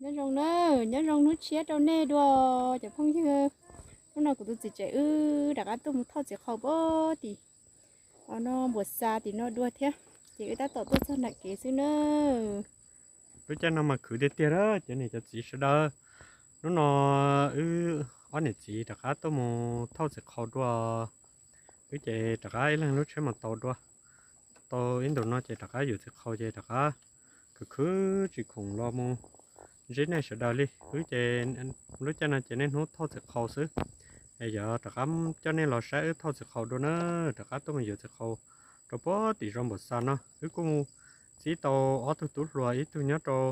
Nyob zoo na, nyob zoo hnub tshiab rau nej dua cov phooj ywg. Hnub no kuv tus txiv tsev wb rov qab tuaj mus thauj txiv qhau pem tim no, npuas xa tim no dua thiab, ces wb tab tom tuaj txog nram kev xwb na. Lub caij no mas khwv tiag tiag a cov niam cov txiv sawv daws. Hnub no wb ob niam txiv rov qab tuaj mus thauj txiv qhau dua. Wb ces rov qab ib leeg lub tsheb mas tau dua, tau ib ntus no ces rov qab yuav txiv qhau ces rov qab khwv khwv tsis khoom los mus ntsib nej sawv daws li. Wb ces lub caij no ces niaj hnub thauj txiv qhau xwb, es yog rov qab coj nej los saib wb thauj txiv qhau dua na. Rov qab tuaj mus yuav txiv qhau rau pem tim zos npuas xa no. Wb kuj txib tau ob tug tub hluas, ib tug nyob rau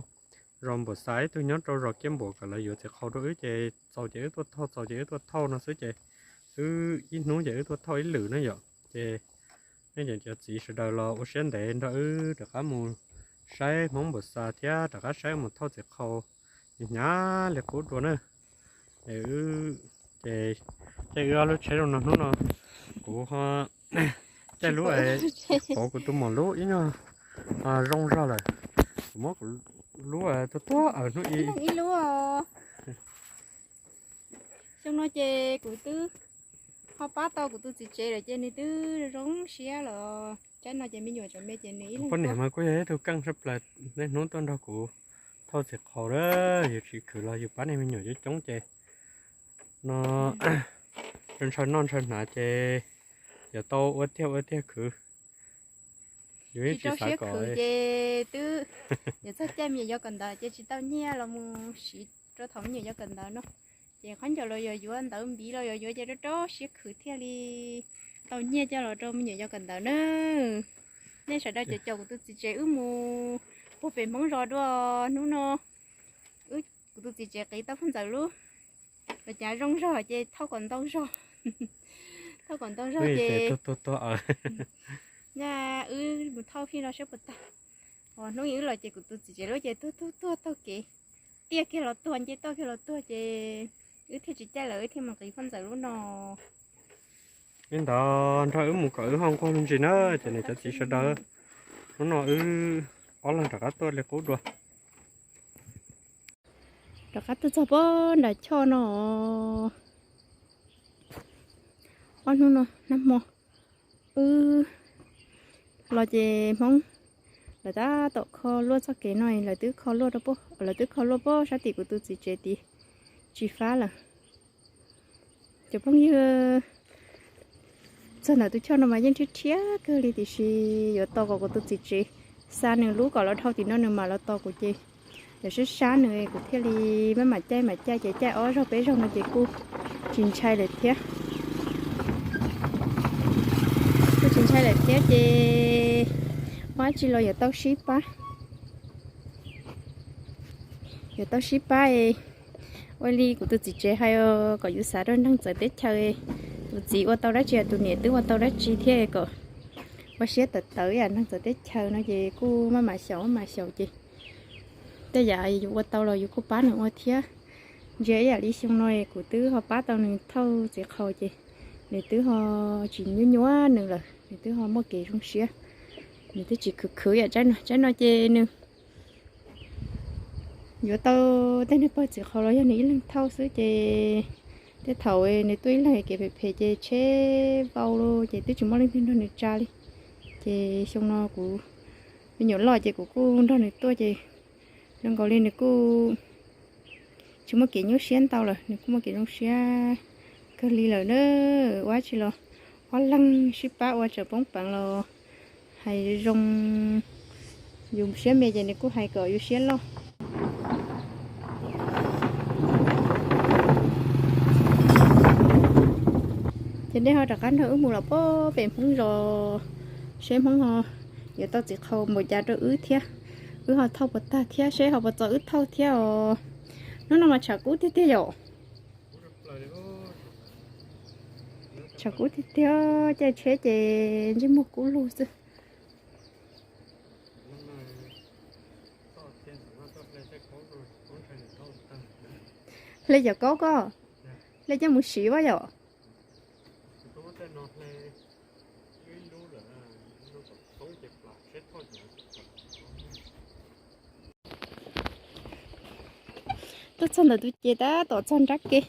zos npuas xa, ib tug nyob rau zos kiab npuas kom lawv yuav txiv qhau rau wb ces txaus ces wb tuaj thauj, txaus ces wb tuaj thauj no xwb ces wb ib hnub ces wb tuaj thauj ib lwm na yom. Ces nej cov txiv sawv daws los ua siab ntev nrog wb rov qab mus saib Hmoob npuas xa thiab rov qab saib mus thauj txiv qhau hnyav li qub dua na. Ces wb ob lub tsheb zoo no hnub no kuv caij lub, pov kuv tus muam lub ib nyuag zoo zog lawm, kuv muab kuv lub tuag tuag hnub ib lub. Xyoo no ces kuv twb ho pab tau kuv tus txiv tsev lawm ces nws twb zoo siab los tsaib no ces me nyuam tseem me ces nws ib leeg. Poj niam mas kuj yog ib tug keej tshaj plaws, niaj hnub tuaj nrog kuv thauj txiv qhau a, yus tsis khwv los yus pab niag me nyuam coob coob ces no ntshaw noj ntshaw hnav ces yuav tau ua tiag ua tiag khwv. Yus tsis rau siab khwv ces twb yuav txog caij me nyuam yau kawm ntawv ces tsis tau nyiaj los mus siv rau thaum me nyuam yau kawm ntawv no. Ces qhov ncauj los yog yuav ntawv npiv los yog yuav ces rau rau siab khwv thiaj li tau nyiaj coj los rau me nyuam yau kawm ntawv na. Nej sawv daws caum caum kuv tus txiv tsev wb mus puag pem Hmoob zos dua hnub no. Wb kuv tus txiv tsev qiv tau phab ntxawm lub los cav zoo zog ces thauj kom ntau zog. Thauj kom ntau zog ces tuag tuag. Nyaj wb mus thauj fij no saib puas tag. Hnub ib wb los ces kuv tus txiv tsev lub ces tuag tuag tuag taug kev, tiaj kiag los tuag, nce toj kiag los tuag ces wb thiaj tsis caij lawm, wb thiaj mus qiv phab ntxawm lub no. Li ntawd nrog wb mus kom wb ho nquag me ntsis na cov niam cov txiv sawv daws. Hnub no wb ob leeg rov qab tuaj li qub dua. Rov qab tuaj txog pem nram choj no. Ob hnub no nag hmo wb los ces Hmoob lawv tab tom kho luaj txoj kev no, lawv twb kho luaj rau pem, lawv twb kho luaj pem sab tim kuv tus txiv tsev tid, tsis fab lawm. Cov phooj ywg, txog ntawm tus choj no mas yeej rhiab rhiab kawg li tiam sis yuav tos kom kuv tus txiv tsev xa nws lub kom los dhau tim no nws mam los tos kuv ces yog sab sab nws kuv thiaj li maj mam caij mam caij ces caij ob zaug peb zaug no ces kuj tsis ntshai lawm thiab. Kuj tsis ntshai lawm thiab ces muaj dab tsi los yuav tau sib pab. Yuav tau sib pab, ua li kuv tus txiv tsev hais kom yus xav rau neeg txawv teb chaws, tus txiv ua tau dab tsi tus niam twb ua tau dab tsi thiab kom ua siab tawv tawv ib yam neeg txawv teb chaws no ces kuj maj mam xyaum maj mam xyaum ces tej yam yus ua tau los yus kuj pab nws ua thiab. Ntsia ib yam li xyoo no kuv twb ho pab tau nws thauj txiv qhau ces nws twb ho tsis nyuaj nyuaj nws lawm, nws twb ho muaj kev zoo siab, nws twb tsis khwv khwv yam tsaib no. Tsaib no ces nws yuav tau tej niag pawg txiv qhau los yog nws ib leeg thauj xwb ces tej thaum nws tuaj ib leeg kev phem phem ces tsheb vau los ces twb tsis muaj leej twg nrog nws tsa li. Ces xyoo no kuv me nyuam loj ces kuv kuj nrog nws tuaj ces zoo nkaus li nws kuj tsis muaj kev nyuaj siab ntau lawm, nws kuj muaj kev zoo siab kawg li lawm na. Ua dab tsi los ob leeg sib pab ua tseem poob peev los hais zoo, yus siab me ces nws kuj hais kom yus siab loj. Ces nej ho rov qab nrog wb mus los pem Hmoob zos seb Hmoob ho yuav tau txiv qhau npaum cas rau wb thiab, wb ho thauj puas tag thiab seb ho puas txaus wb thauj thiab os. Hnub no mas tshav kub tiag tiag yom. Tshav kub tiag tiag, caij tsheb ces ntsej muag kub lug xwb. Hle cov kaub koj, hle coj mus siv as yom. Tuaj txog ntawm tus ces tab tom txog nrab ke.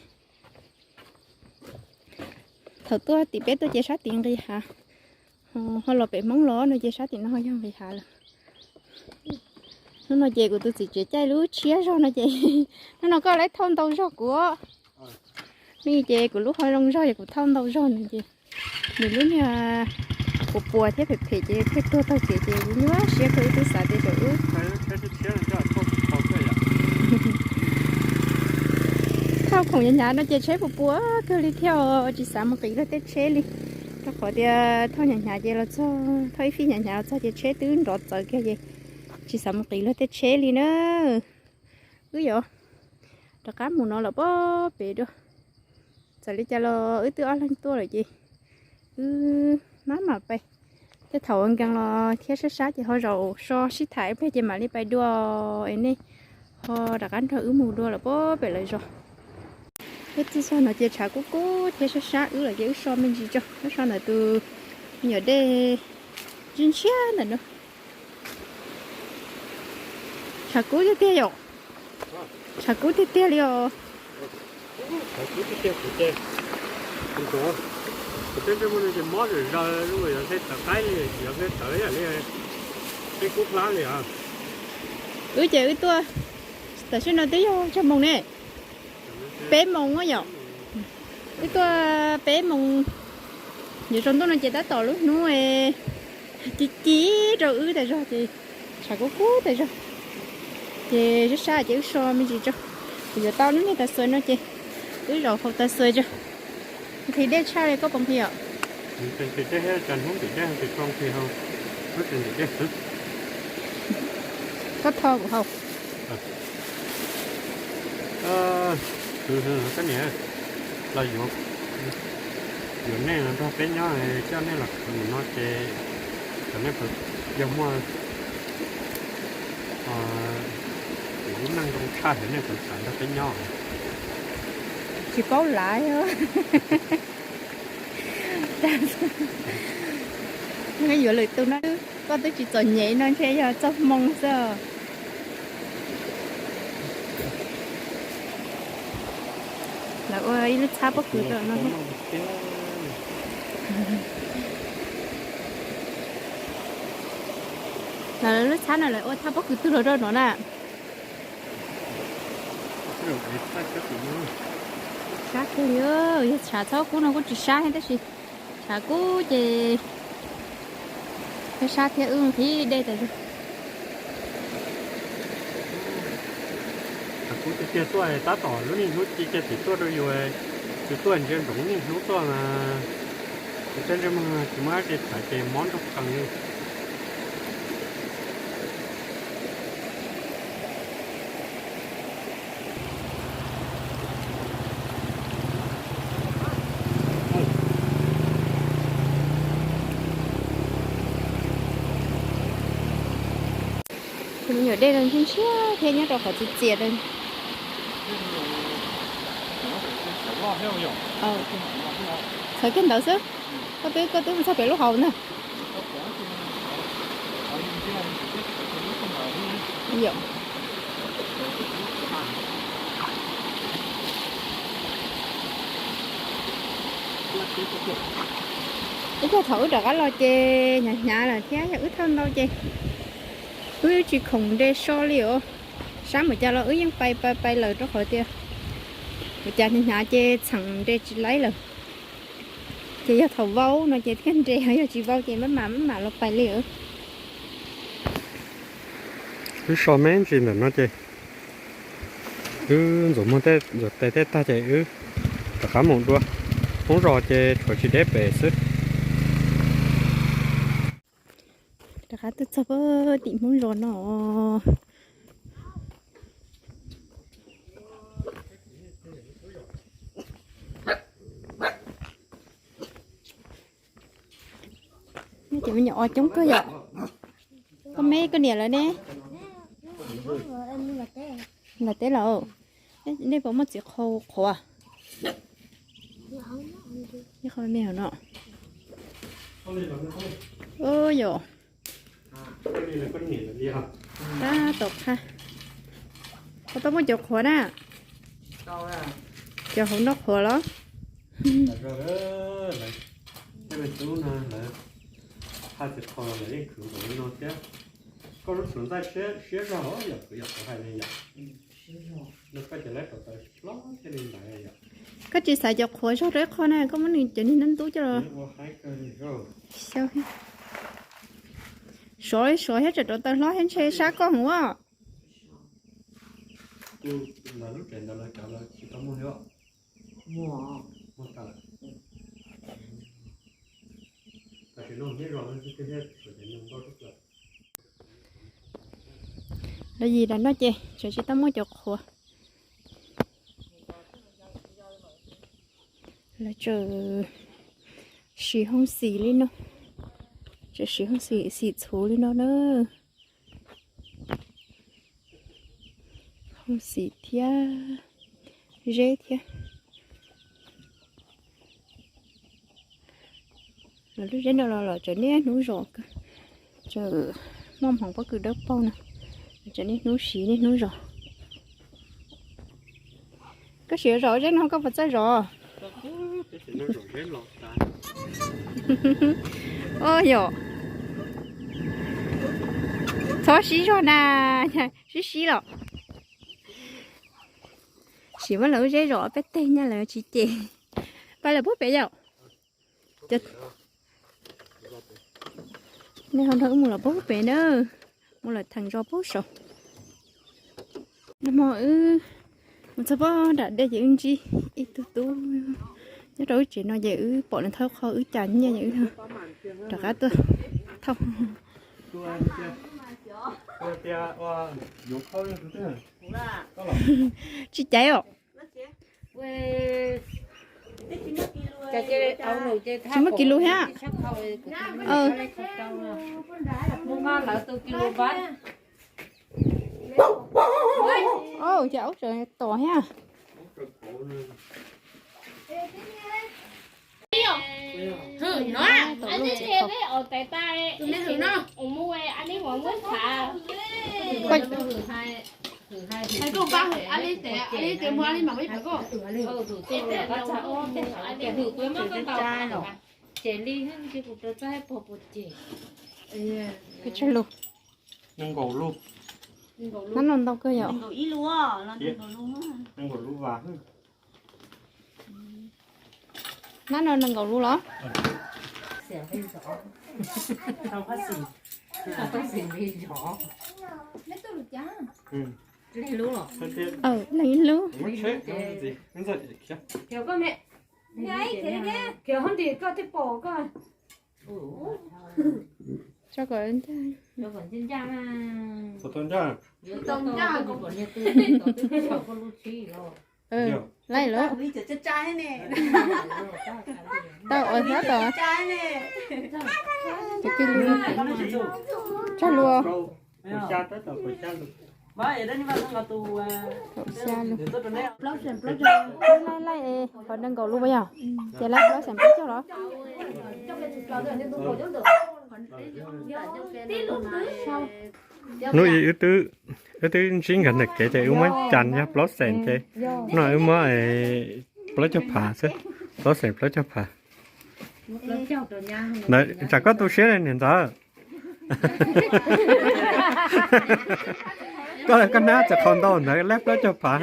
Thaum tuaj tim peb tuaj ces sab tid nqis hav, ho los pem Hmoob los no ces sab tim no yog nqis hav lawm. Hnub no ces kuv tus txiv tsev caij lub tshiab zog no ces, hnub no koj lawv thauj ntau zog kuv. Nej ces kuv lub ho zoo zog es kuv thauj ntau zog no ces, nws lub niag puas puas thiab phem phem ces thiaj tuag taug kev ces nyuaj siab kawg, wb twb xav tias tam wb thauj khoom hnyav hnyav no ces tsheb puas puas kawg li thiab, tsis xav mus qiv luag tej tsheb li, rau qhov tias thauj hnyav hnyav ces los txog, thauj ib fij hnyav hnyav los txog ces tsheb twb nrov txawv kiag ces tsis xav mus qiv luag tej tsheb li na. Wb yuav rov qab mus no lawm pob pem dua. Txawm li cas los wb twb ob leeg tuaj lawm ces wb maj mam pais. Tej thaum nkees los thiab sab sab ces ho zaum so sib tham ib pliag ces mam li pais dua es nej ho rov qab nrog wb mus dua lawm pob pem lawv zos. Wb twb txog no ces tshav kub kub thiab sab sab wb lawm ces wb so me ntsis tso, wb so ntawm tus me nyuam dej ntshiab ntshiab ntawm no. Tshav kub tiag tiag yom. Tshav kub tiag tiag li os. Wb ces wb tuaj, tam sim no twb yog tsawg moos ne? Peb moos yom. Wb tuaj peb moos, yuav tsaus ntuj no ces tab tom lub hnub ci ci rau wb tas zog ces tshav kub kub tas zog. Ces sab sab ces wb so me ntsis tso, kuv yuav tau lub niag tav xuas no ces wb zaum hauv tav xuas tso. Nqhis dej tshaj li koj puas nqhis os? Koj tho kuv haus. Koj niam, los yuav, yuav nej los nrog peb nyob, coj nej los khwv mus no ces kom nej puas yog muaj ib neeg zoo tshaj, nej puas xav nrog peb nyob? Tsis paub lav. Yuav lwm tus no, koj twb tsis txom nyem no ntshe yog txoj hmoo xwb. Lawv ua ib lub txhab pob kws rau no. Lawv lub txhab no lawv ua txhab pob kws twg los rau no na. Sab kiag li, yog tshav txhob kub no kuj tsis sab thiab tab sis tshav kub ces thiab sab thiab wb nqhis dej tas zog. Tshav kub tiag tiag tuaj tab tom lub niag hnub ci kiag tim tuaj rau yus, yus tuaj ntsia ntsoov niaj hnub tuaj mas, tus teb ntsej muag tsis muaj dab tsi txhais ces mob nrog qees li. Tus me nyuam dej no ntshiab ntshiab thiab nyob rau qhov txias txias rau. Txhawv kiag ntawd xwb. Koj twb, koj twb mus txog pem lub hauv na. Ib pliag thaum wb rov qab los ces hnyav hnyav lawm thiab yog wb thauj ntau ces wb tsis khoom nres so li os. Sab npaum cas los wb yeej pais pais pais lawm rau qhov tias ua cas hnyav hnyav ces txheem nres tsis laib lawm. Ces yog thaum vau no ces thiaj nres, yog tsis vau ces maj mam maj mam los pais li os. Wb so me ntsis ntawm no ces wb ntxuav muag tej, ntxuav tes tej tag ces wb rov qab mus dua. Hmoob zos ces tshuav tsis deb pem xwb. Rov qab tuaj txog tim Hmoob zos no. Nej cov me nyuam os coob kawg yom. Koj me koj niam lawv ne? Los teb lawm. Nej puas muaj txiv qhau qhuav? Ub yom. Tab tom qha. Koj tau muaj cov qhuav na. Cov hauv noj qhuav los? Lawv, lawv, lawv, tej me tub no lawv haj txiv qho lawv yeej khwv npaum li no thiab. Koj lub suav ntxaij siab zog yom, kuv yog kuv hais li yom. No koj ces lawv rau tawv hlob thiaj li ntawd yom. Koj tsis xaiv cov qhuav zog rau ib qho na, koj muab nws cov niag ntub ntub coj los. Xyov, xyov thiab tsam rau tawv hlob thiab ntshe sab koj mus. Tus ntawd lub tsev ntawd lawv cov lawv tsis tau muag li os. Muag tag lawm. Tam sim no nyob zos no xwb thiab, suav ces no nkauj tshaj plaws. Lawv yim lam no ces tseem tsis tau muaj cov qhuav. Lawv tseem siv hoob xim li no, tseem siv hoob xim xim txhuv li no na. Hoob xim thiab zeb thiab. Los lub zeb no los los tseem niaj hnub zos, tseem muaj hmoov pob kws dawb paug no, tseem niaj hnub siv niaj hnub zos. Koj sim zos zeb no koj puas txawj zos? Ua yom, txhob sib zog na, sib sib los. Sim muab lawv lub zeb zos peb teg nyaj lawv tsis cem. Pab lawv pub pem yom. Nej ho nrog wb mus los pub pem na, mus lawm theem zos pub saud. Nag hmo wb mus txog pob nram dej ces wb ntsib ib tug tub nyob rau wb tsev no ces wb pom nws thawb qhov wb cas nyiaj ces wb rov qab tuaj thauj. Tsis caiv os. Tsis muaj kis lus thiab. Ces aub tseem tom thiab. Tsa lus. Nab no ntau kawg yom. Nab no nees nkaum lub los? Leej lub. Tso kom ncaj. Laij lawm. Tau ua tab tom. Tsa lus. Kaum xya lus. Laij laij es qhov nees nkaum lus puas yog? Ces laij plaub xeem peb caug los? Hnub ib wb twb ntsib nkawd ntawm kev ces wb muab cas yog plaub xeem ces no wb muab plaub caug phav xwb, plaub xeem plaub caug phav. Ntawd tsam koj tu siab niam ntxawm. Koj, koj nab txawm qhau ntau ntawd laij plaub caug phav.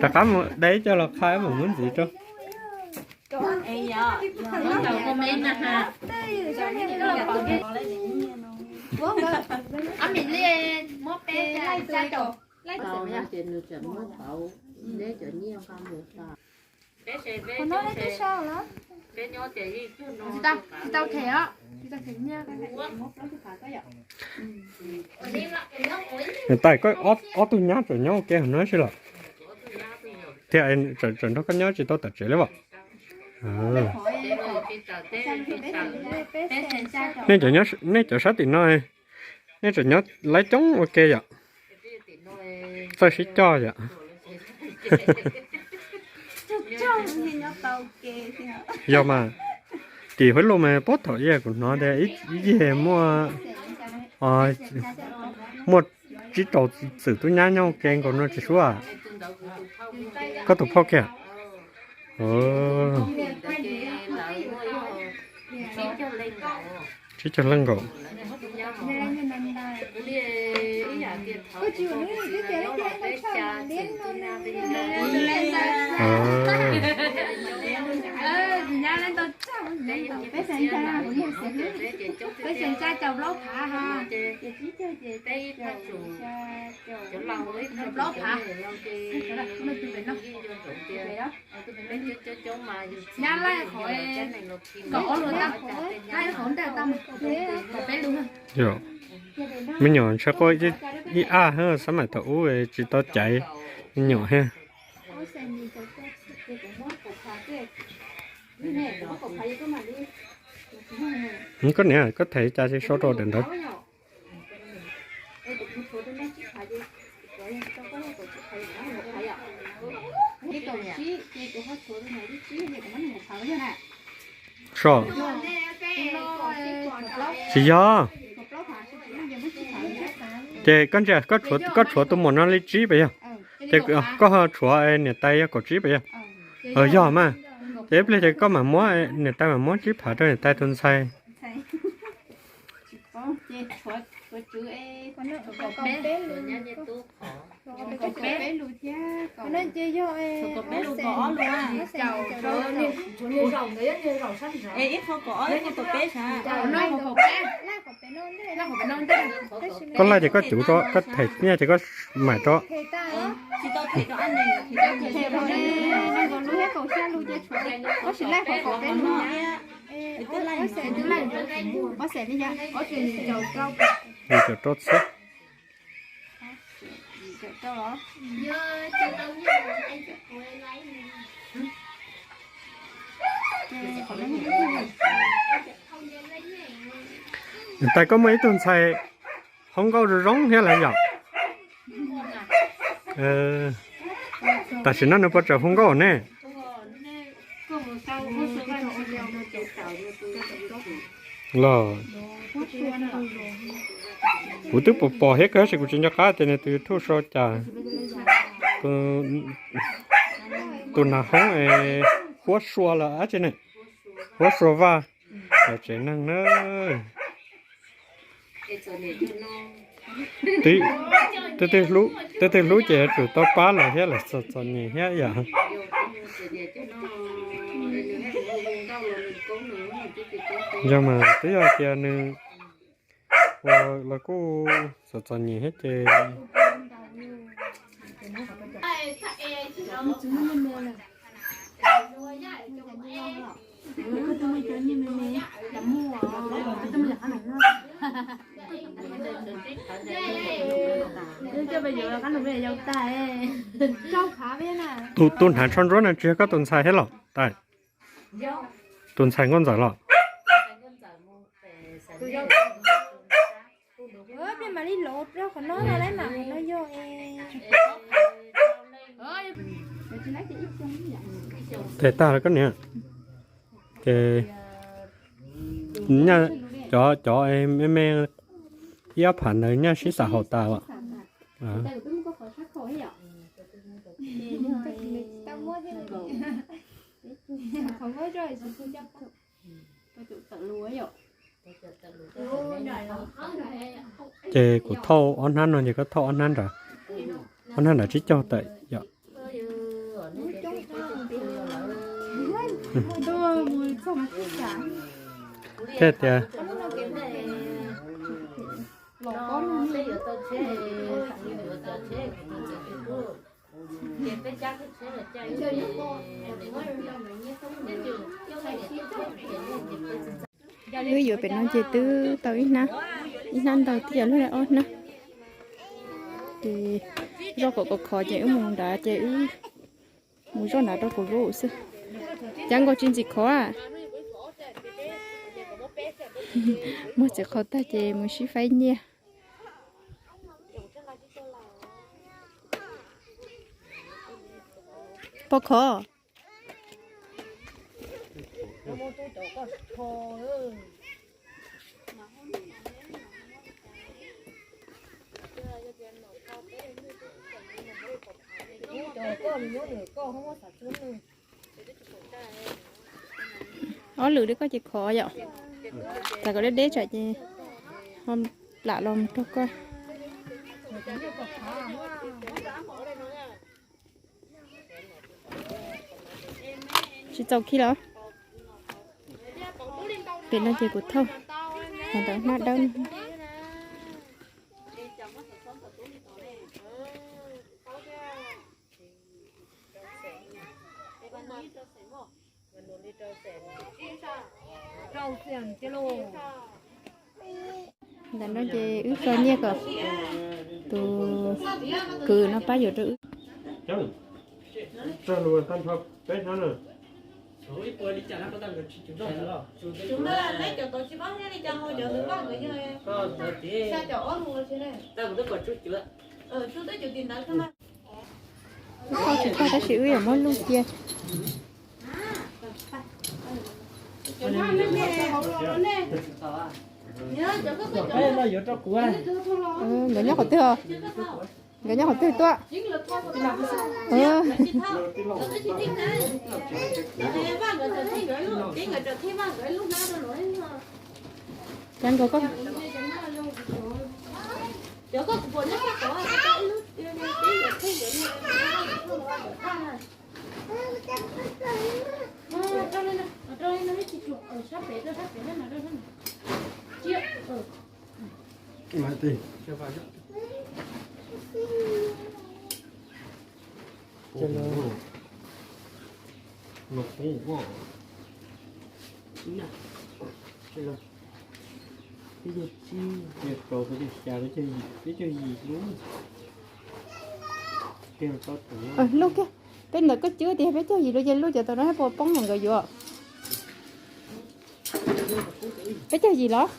Rov qab mus de coj los qhai mus muab ntxiv rau. Tsis tau them os, tsis tau them nyiaj. Niam tais, koj ob tug nyab tseem nyob ua ke hauv no xwb los? Thiab tseem nrog koj nyob tsis tau tom tsev li os? Nej cov, nej cov sab tim no, nej tseem nyob laib coob ua ke yom? Txawj sib coj yom? Yog mas, Tim Huab Lus mas puag thaum ub kuv hnov tias ib yig muaj, muaj tsib rau txwm tub nyab nyob ua ke nkaus no tsis suav. Koj tus phauj kiag. Tsib caug leej nkaus. Yog, me nyuam ntshai quaj ib ab xab maim thaum ub tsis tau caiv me nyuam thiab. Koj niam, koj them cas tsis sau rau ntawm ntawd. So, tsis yog. Ces koj ntsia, koj tshuav tus muam no li tsib puas yog? Ces koj ho tshuav niam tais yog kaum tsib puas yog? Yog mas. Ces ib pliag ces koj mam muab, niam tais mam muab tsib phav rau niam tais tus ntxhais. Koj laij ces koj cuv rau, koj them nyiaj ces koj maim rau. Yim caum rau txhiab. Niam tais, koj muaj ib tug ntxhais hu nkauj zoo zoo thiab lawm yom? Tam sim no nws puas tseem hu nkauj ne? Los, kuv twb pom pom thiab kawg tab sis kuv tsis nco qab tias nws tus YouTube sau cas. Tus nas hoob es Huab Sua los dab tsi ne? Huab Sua Vaj, los tsev neeg na. Twb twg hlub ces yuav tsum tau pab lawm thiab, lawv txom txom nyem thiab yom. Yog mas twb yog tias nws ua los kuj txom txom nyem thiab ces Tus hnav tsho ntsuab no tsis yog koj tus ntxhais thiab los? Tus ntxhais Nkauj Ntxawm los? Tes tag lawm koj niam. Ces cov, cov me me ib ob phav ntawd nyaj sib xav haum tas los. Ces kuv thauj ob hnab no ces koj thauj ob hnab nrad, ob hnab nrad tsib caug tawm yom. Thiab tias wb yuav pem no ces twb tau ib hnab, ib hnab ntau twb yog lub ob hnab. Ces zoj kom khov khov ces wb mus nrad ces wb mus zoj nrad rau kuv lub xwb. Cas nkaus tsis ntxim khov a. Muag txiv qhau tag ces mus sib faib nyiaj. Pom khov. Ob lwm li koj ces khov yom. Tsam kom deb deb tsam ces ho plam los mus rau koj. Tsis txaus khi los? Pem no ces kuv thauj, ntawd hnab dawb. Ntawm no ces wb tso nyiaj kom tus kwv no pab yuav rau wb. Wb tsis tau tab sis wb yuav muab luj cia. Nkawd nyob qhov twg os? Nkawd nyob qhov twg tuaj? Cov nkawd koj. Luj kiag, peb ntawm koj cwb tias peb caug yim los ces luj cov tau no puas poob los nkawd yuav. Peb caug yim los?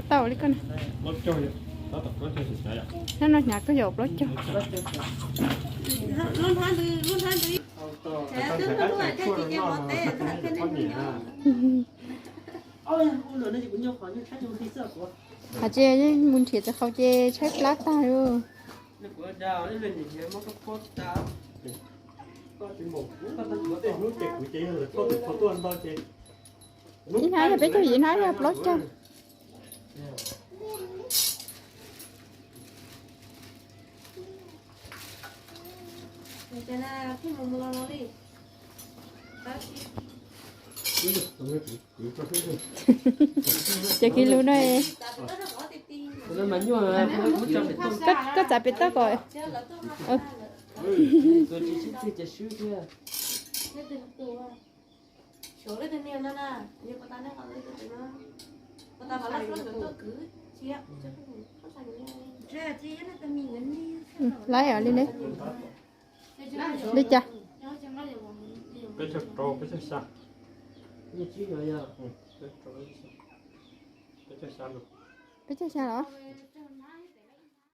Tau li koj. Hnab no hnyav koj yuav plaub caug. Hais tias mus nrhiav txawv qhaus ces tshaib plab tag li. Ib hnab yog peb caug yim, ib hnab yog plaub caug. Ces kiv lus no. Koj txav pem toj kom. Laib os li ne. Li cas? Peb caug xya los?